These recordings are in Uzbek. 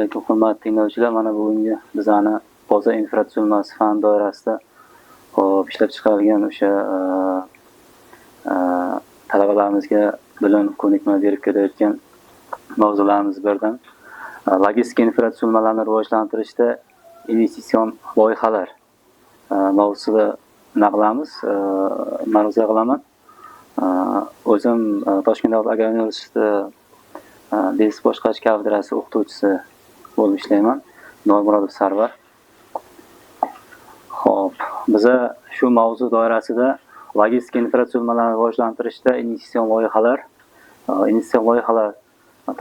Alaykum, hurmatli tinglovchilar. Mana bugungi bizani bozor infratuzilmasi fan doirasida, hop, ishlab chiqarilgan o'sha talabalarimizga bilim, ko'nikma berib kelayotgan mavzularimiz birdan logistika infratuzilmalarini rivojlantirishda investitsion loyihalar mavzusida nima qilamiz, ma'ruza qilaman. O'zim Toshkent davlat agrar universiteti biznes boshqarish kafedrasi o'qituvchisi bo'lib ishlayman. Normurodov Sarvar. Xo'p, biza shu mavzu doirasida logistika infratuzilmalarini rivojlantirishda investitsion loyihalar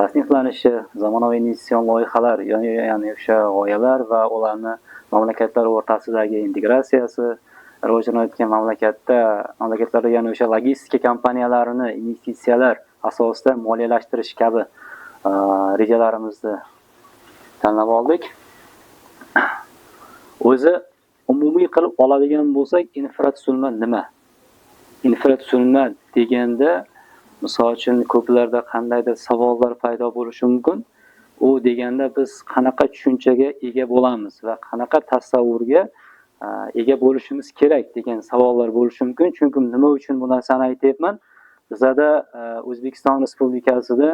tasniflanishi, zamonaviy investitsion loyihalar, ya'ni o'sha g'oyalar va ularni mamlakatlar o'rtasidagi integratsiyasi, rivojlanayotgan mamlakatlarda, ya'ni o'sha logistika kompaniyalarini investitsiyalar asosida moliyalashtirish kabi rejalarimizni tanlab oldik. O'zi umumiy qilib oladigan bo'lsak, infratuzilma nima? Infratuzilma deganda, misol uchun, ko'plarda qandaydir savollar paydo bo'lishi mumkin. U deganda biz qanaqa tushunchaga ega bo'lamiz va qanaqa tasavvurga ega bo'lishimiz kerak degan savollar bo'lishi mumkin. Chunki nima uchun bu narsani aytyapman? Bizada O'zbekiston Respublikasida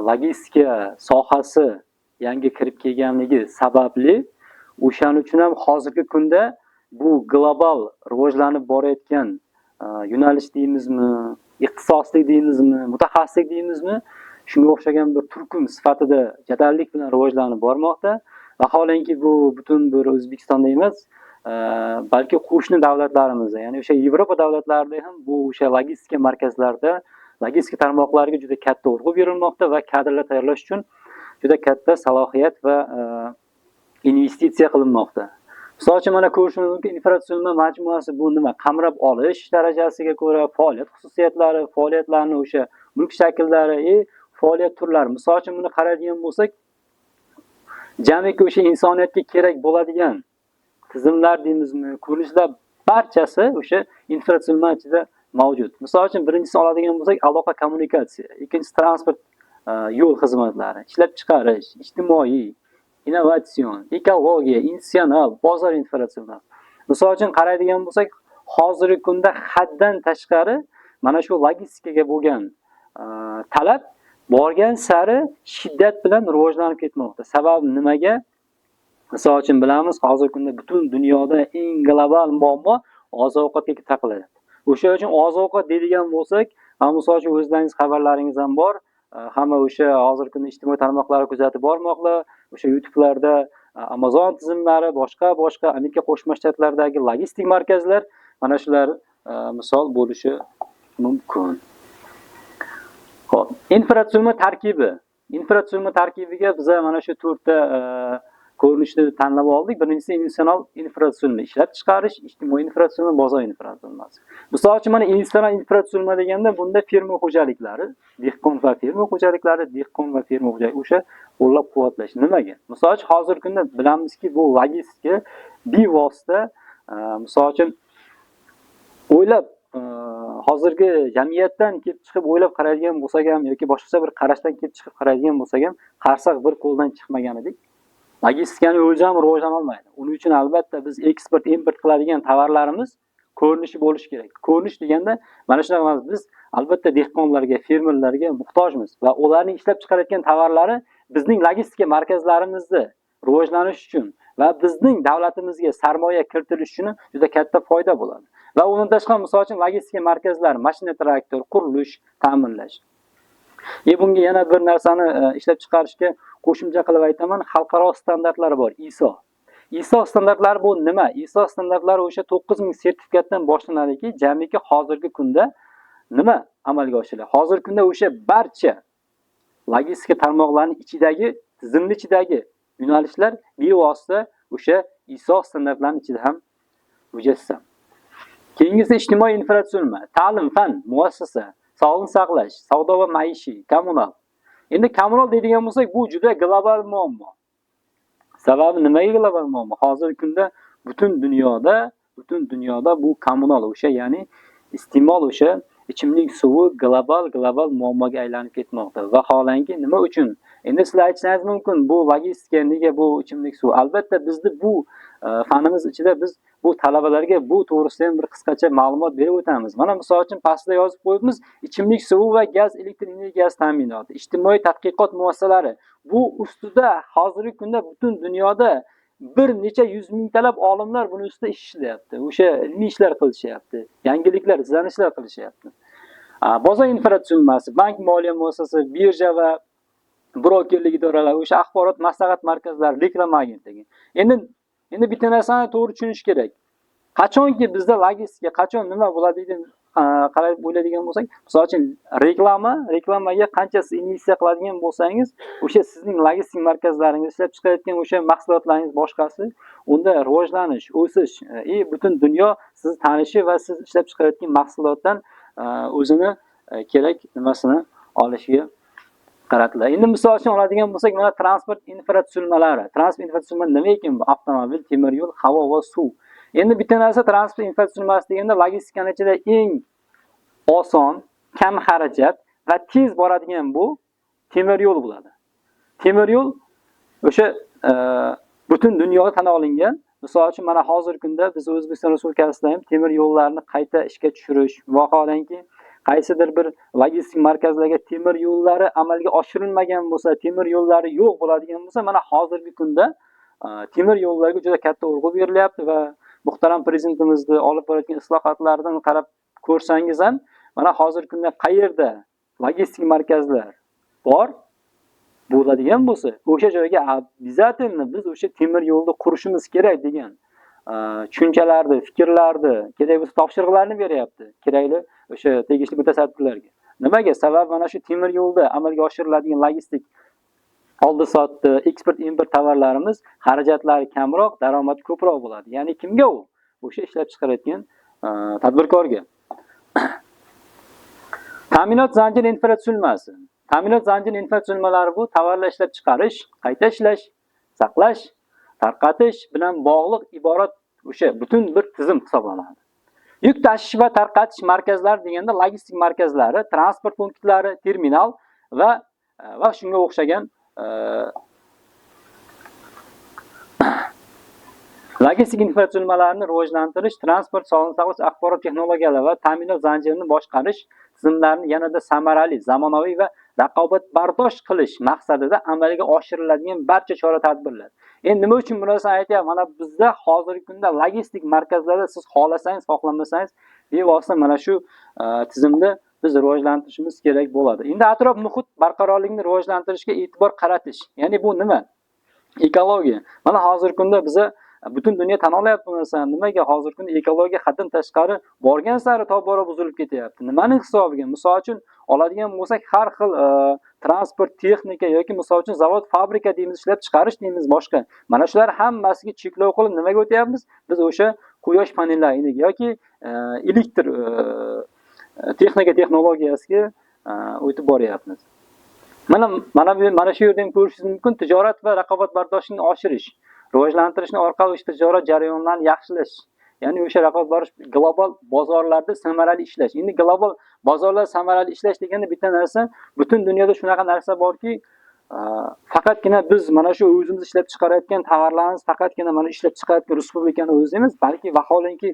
logistika sohasi yangi kirib kelganligi sababli, o'shaning uchun ham hozirgi kunda bu global rivojlanib borayotgan yo'nalish deymizmi, ixtisoslik deymizmi, mutaxassislik deymizmi, shunga o'xshagan bir turkum sifatida jadallik bilan rivojlanib bormoqda. Vaholanki, bu butun bir O'zbekistonda emas, balki qo'shni davlatlarimizda, ya'ni o'sha Yevropa davlatlarida ham bu o'sha logistika markazlarida, logistika tarmoqlariga juda katta urg'u berilmoqda va kadrlar tayyorlash uchun juda katta salohiyat va investitsiya qilinmoqda. Misol uchun, mana ko'rishimiz mumkin, infratuzilma majmuasi bu nima? Qamrab olish darajasiga ko'ra faoliyat xususiyatlari, faoliyatlarni o'sha mulk shakllari и faoliyat turlari. Misol uchun, buni qaraydigan bo'lsak, jamiki o'sha insoniyatga kerak bo'ladigan tizimlar deymizmi, ko'rinishlar barchasi o'sha infratuzilma ichida mavjud. Misol uchun, birinchisi oladigan bo'lsak, aloqa kommunikatsiya, ikkinchisi transport, yo'l xizmatlari, ishlab chiqarish, ijtimoiy, innovatsion, ekologiya, institutsional, bozor infratuzilmasi. Misol uchun, qaraydigan bo'lsak, hozirgi kunda haddan tashqari mana shu logistikaga bo'lgan talab borgan sari shiddat bilan rivojlanib ketmoqda. Sababi nimaga? Misol uchun, bilamiz, hozirgi kunda butun dunyoda eng global muammo oziq-ovqatga taqaladi. O'sha uchun oziq-ovqat deydigan bo'lsak, mana misol uchun, o'zlaringiz xabarlaringiz ham bor. Hamma o'sha hozirgi kunda ijtimoiy tarmoqlarni kuzatib bormoqda. O'sha YouTube'larda Amazon tizimlari, boshqa-boshqa Amerika Qo'shma Shtatlaridagi logistik markazlar, mana shular misol bo'lishi mumkin. Xo'p, infratuzilma tarkibi. Infratuzilma tarkibiga biza mana shu to'rtta ko'rinishni tanlab oldik. Birinchisi institutsional infratuzilma, ishlab chiqarish, ijtimoiy infratuzilma, bozor infratuzilmasi. Misol uchun, mana institutsional infratuzilma deganda bunda fermer xo'jaliklari, dehqon va fermer xo'jaliklari, dehqon va fermer xo'jalik o'sha qo'llab-quvvatlash. Nimaga? Misol uchun, hozirgi kunda bilamizki, bu logistika bevosita, misol uchun, o'ylab, hozirgi jamiyatdan kelib chiqib o'ylab qaraydigan bo'lsak ham yoki boshqacha bir qarashdan kelib chiqib qaraydigan bo'lsak ham, qarsak bir qo'ldan chiqmaganidek, logistikani o'zi ham rivojlana olmaydi. Uning uchun albatta biz eksport, import qiladigan tovarlarimiz ko'rinishi bo'lishi kerak. Ko'rinish deganda mana shunaqa biz albatta dehqonlarga, fermerlarga muhtojmiz va ularning ishlab chiqarayotgan tovarlari bizning logistika markazlarimizda rivojlanish uchun va bizning davlatimizga sarmoya kiritilishi uchun juda katta foyda bo'ladi. Va undan tashqari, misol uchun, logistika markazlari, mashina, traktor, qurilish, ta'mirlash. Bunga yana bir narsani ishlab chiqarishga qo'shimcha qilib aytaman, xalqaro standartlar bor, ISO. ISO standartlari bu nima? ISO standartlari o'sha 9000 sertifikatdan boshlanadiki, jamiki hozirgi kunda nima amalga oshiriladi? Hozirgi kunda o'sha barcha logistika tarmoqlarining ichidagi, tizimni ichidagi yo'nalishlar bevosita o'sha ISO standartlarining ichida ham mujassam. Keyingisi ijtimoiy infratuzilma, ta'lim, fan, muassasa, sog'liqni saqlash, savdo va maishiy, kommunal. Endi kommunal deydigan bo'lsak, bu juda global muammo. Sababi nimaga global muammo? Hozirgi kunda butun dunyoda bu kommunal o'sha, ya'ni iste'mol o'sha ichimlik suvi global muammoga aylanib ketmoqda. Vaholanki, nima uchun Endi sizlar aytishingiz mumkin, bu logistika, nega bu ichimlik suvi? Albatta bizni bu fanimiz ichida biz bu talabalarga bu to'g'risida ham bir qisqacha ma'lumot berib o'tamiz. Mana misol uchun pastda yozib qo'yibmiz, ichimlik suvi va gaz, elektr energiyasi ta'minoti, ijtimoiy tadqiqot muassasalari. Bu ustida hozirgi kunda butun dunyoda bir necha yuz mingtalab olimlar buni ustida ish ishlayapti. O'sha ilmiy ishlar qilishyapti, yangiliklar, izlanishlar qilishyapti. Bozor infratuzilmasi, bank moliya muassasasi, birja va brokerlik idoralari, o'sha axborot maslahat markazlari, reklama agentligi. Endi bitta narsani to'g'ri tushunish kerak. Qachonki bizda logistika, qachon nima bo'ladi degan qarab o'ylaydigan bo'lsak, misol uchun reklamaga qancha siz investitsiya qiladigan bo'lsangiz, o'sha sizning logistik markazlaringiz ishlab chiqarayotgan o'sha mahsulotlaringiz boshqasi, unda rivojlanish, o'sish, butun dunyo sizni tanishi va siz ishlab chiqarayotgan mahsulotdan o'zini kerak nimasini olishiga qaratiladi. Endi misol uchun oladigan bo'lsak, mana transport infratuzilmalari. Transport infratuzilmalari nima ekan bu? Avtomobil, temir yo'l, havo va suv. Endi bitta narsa, transport infratuzilmasi deganda logistikani ichida eng oson, kam xarajat va tez boradigan bu temir yo'l bo'ladi. Temir yo'l o'sha butun dunyoda tan olingan. Misol uchun mana hozirgi kunda biz O'zbekiston Respublikasida ham temir yo'llarni qayta ishga tushirish, vaholanki qaysidir bir logistik markazlarga temir yo'llari amalga oshirilmagan bo'lsa, temir yo'llari yo'q bo'ladigan bo'lsa, mana hozirgi kunda temir yo'llarga juda katta urg'u berilyapti va muhtaram prezidentimizni olib borayotgan islohotlardan qarab ko'rsangiz ham, mana hozirgi kunda qayerda logistik markazlar bor bo'ladigan bo'lsa, o'sha joyga обязательно biz o'sha temir yo'lni qurishimiz kerak degan tushunchalarni, fikrlarni, kerak bo'lsa topshiriqlarni beryapti kerakli o'sha tegishli mutasaddilarga. Nimaga? Sababi mana shu temir yo'lda amalga oshiriladigan logistik oldi-sotdi, eksport-import tovarlarimiz xarajatlari kamroq, daromadi ko'proq bo'ladi. Ya'ni kimga u? O'sha ishlab chiqarayotgan tadbirkorga. Ta'minot zanjir infratuzilmasi. Ta'minot zanjir infratuzilmalari bu tovarlar ishlab chiqarish, qayta ishlash, saqlash, tarqatish bilan bog'liq iborat o'sha butun bir tizim hisoblanadi. Yuk tashish va tarqatish markazlari deganda logistik markazlari, transport punktlari, terminal va shunga o'xshagan logistik infratuzilmalarni rivojlantirish, transport, sog'liqni saqlash, axborot texnologiyalari va ta'minot zanjirini boshqarish tizimlarini yanada samarali, zamonaviy va raqobatbardosh qilish maqsadida amalga oshiriladigan barcha chora-tadbirlar. Endi nima uchun bu narsani aytyapman? Mana bizda hozirgi kunda logistik markazlarda siz xohlasangiz, xohlamasangiz, bevosita mana shu tizimni biz rivojlantirishimiz kerak bo'ladi. Endi atrof muhit barqarorligini rivojlantirishga e'tibor qaratish. Ya'ni bu nima? Ekologiya. Mana hozirgi kunda biza butun dunyo tan olyapti bu narsani. Nimaga hozirgi kunda ekologiya haddan tashqari borgan sari tobora buzilib ketyapti? Nimaning hisobiga? Misol uchun oladigan bo'lsak, har xil transport, texnika yoki misol uchun zavod, fabrika deymiz, ishlab chiqarish deymiz, boshqa. Mana shular hammasiga cheklov qilib nimaga o'tyapmiz? Biz o'sha quyosh panellari yoki elektr texnika texnologiyasiga o'tib boryapmiz. Mana shu yerda ham ko'rishingiz mumkin, tijorat va raqobatbardoshlikni oshirish, rivojlantirishni orqali o'sha tijorat jarayonlarini yaxshilash. Ya'ni o'sha raqobatbardosh global bozorlarda samarali ishlash. Endi global bozorlar samarali ishlash deganda bitta narsa, butun dunyoda shunaqa narsa borki, faqatgina biz mana shu o'zimiz ishlab chiqarayotgan tovarlarimiz faqatgina mana ishlab chiqarayotgan respublikani o'zi emas, balki vaholanki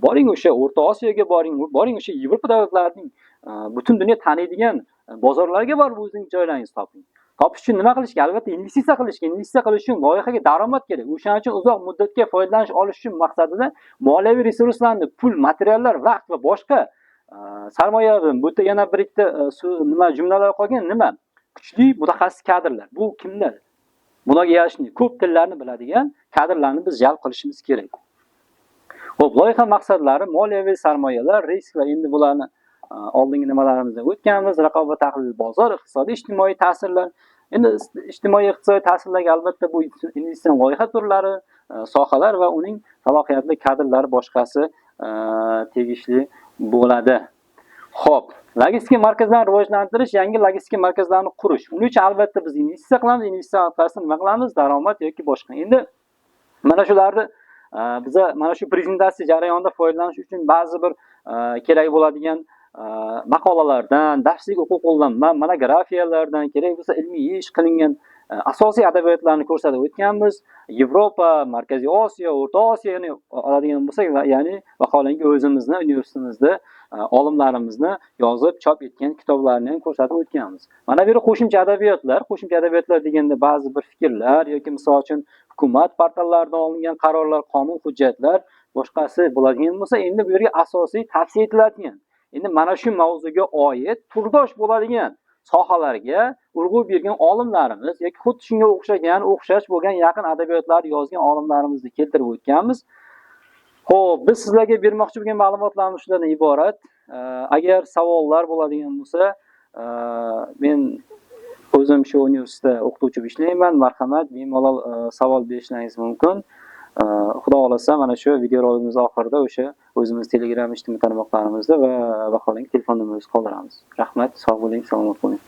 boring o'sha O'rta Osiyoga boring, boring o'sha Yevropa davlatlarining butun dunyo taniydigan bozorlarga borib o'zingiz joylaringizni toping. Topish uchun nima qilish kerak? Albatta investitsiya qilish kerak. Investitsiya qilish uchun loyihaga daromad kerak. O'shaning uchun uzoq muddatga foydalanish olish uchun maqsadida moliyaviy resurslarni, pul, materiallar, vaqt va boshqa sarmoya. Bu yerda yana bir ikkita nima jumlalar qolgan, nima? Kuchli mutaxassis kadrlar. Bu kimlar? Многоязычный, ko'p tillarni biladigan kadrlarni biz jalb qilishimiz kerak. Xo'p, loyiha maqsadlari moliyaviy sarmoyalar, risk va endi bularni oldingi nimalarimizda o'tganmiz, raqobat tahlili, bozor, iqtisodiy, ijtimoiy ta'sirlar. Endi ijtimoiy iqtisodiy ta'sirlarga albatta bu investitsion loyiha turlari, sohalar va uning salohiyatli kadrlari boshqasi tegishli bo'ladi. Xo'p, logistika markazlarini rivojlantirish, yangi logistika markazlarini qurish. Uning uchun albatta biz investitsiya qilamiz, investitsiya orqasidan nima qilamiz? Daromad yoki boshqa. Endi mana shularni biza mana shu prezentatsiya jarayonida foydalanish uchun ba'zi bir kerak bo'ladigan maqolalardan, darslik o'quv qo'llanma, monografiyalardan, kerak bo'lsa ilmiy ish qilingan asosiy adabiyotlarni ko'rsatib o'tganmiz. Yevropa, Markaziy Osiyo, O'rta Osiyoni oladigan bo'lsak, va ya'ni vaholanki o'zimizni universitetimizda olimlarimizni yozib chop etgan kitoblarni ham ko'rsatib o'tganmiz. Mana bu yerda qo'shimcha adabiyotlar, qo'shimcha adabiyotlar deganda ba'zi bir fikrlar yoki misol uchun hukumat portallaridan olingan qarorlar, qonun hujjatlar, boshqasi bo'ladigan bo'lsa, endi bu yerga asosiy tavsiya etiladigan, endi mana shu mavzuga oid turdosh bo'ladigan sohalarga urg'u bergan olimlarimiz yoki xuddi shunga o'xshagan, o'xshash bo'lgan yaqin adabiyotlar yozgan olimlarimizni keltirib o'tganmiz. Xo'p, biz sizlarga bermoqchi bo'lgan ma'lumotlarimiz shulardan iborat. Agar savollar bo'ladigan bo'lsa, men o'zim shu universitetda o'qituvchi bo'lib ishlayman. Marhamat, bemalol savol berishlaringiz mumkin. Xudo xohlasa, mana shu videorolikimiz oxirida o'sha o'zimiz Telegram ijtimoiy tarmoqlarimizda va vaholanki telefon nomerimizni qoldiramiz. Rahmat, sog' bo'ling, salomat bo'ling.